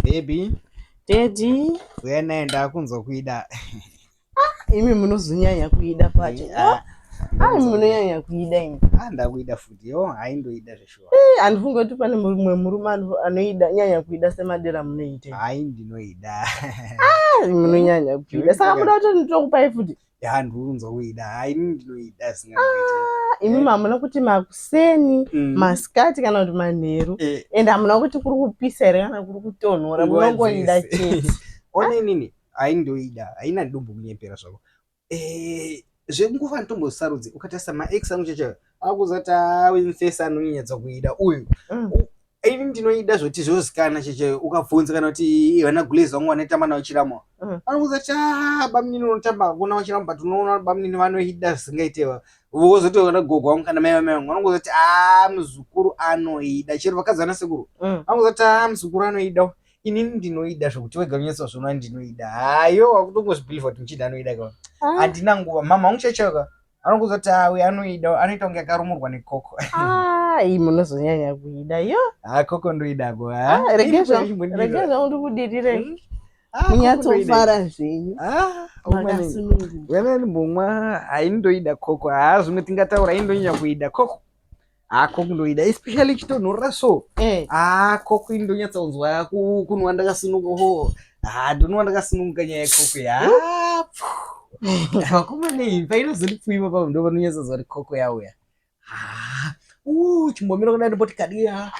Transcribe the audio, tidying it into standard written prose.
Baby. Daddy. Uya naye ndakunzwa kuida. Ah, imi munozonyanya kuida pacho. Ah, ah munonyanya kuida imi. Ah, ndakuida futi. Yo, haindoida zveshuwa. Eh, handifungi kuti pane mumwe murume anoida nyanya kuida semadera munoita. Hai ndinoida. Ah, munonyanya kuida. Saka muda kuti nditokupai futi. Ya ndikunzwa kuida. Hai ndinoida singaite. Ah, imi hamuna kuti makuseni, masikati kana kuti manheru. Eh. And hamuna kuti kuri kupisa here kana kuri kutonhora, munongoida chete. Ona inini, hai ndoida. Haina ndumbu kunyepera zvako. Eh, zvenguva nditombosarudze ukatarisa maex angu chacho akuzati awemfesi anonyanyatsa kuida uyu. Ini ndinoida zvoti zvozikana cheche ukabvunza kana kuti vana gulezi vangu vanotamba navo chiramo. Anokuza kuti ah, bamunini unotamba kuna vachiramo but unoona bamunini vanoida zvisingaite vozoti vana gogo vangu kana mai vamai vangu vanokuza kuti ah, muzukuru anoida chero vakadzi vana sekuru. Vanokuza kuti ah, muzukuru anoida inini ndinoida zvokuti wega unyatsa zvoona ndinoida hayo wakutongozvibhilivha kuti muchida anoida ka. Handina nguva mama vangu chaicho anokuudza kuti awe anoida anoita kunge akarumurwa nekoko. Ah, iyi munozonyanya kuida yo. Ah, koko ndoidako. Ah, rege zvangu ndikudirire. Ah, Munyatsofara zvenyu. Ah, makasununguka. Wena ndimbomwa haindoida koko. Ah, zvimwe tingataura indonyanya kuida koko. Ah, koko ndoida especially ichitonhorera so. Ah, koko indonyatsa kunzwa kunwa ndakasununguka. Ho. Ah, ndonwa ndakasununguka nyaya yekoko ya. Ah, vakomana iyi painozondipfuiwa papo ndo panonyatsa kuti koko yauya. Ah, chimbomira kudai ndomboti kadiya.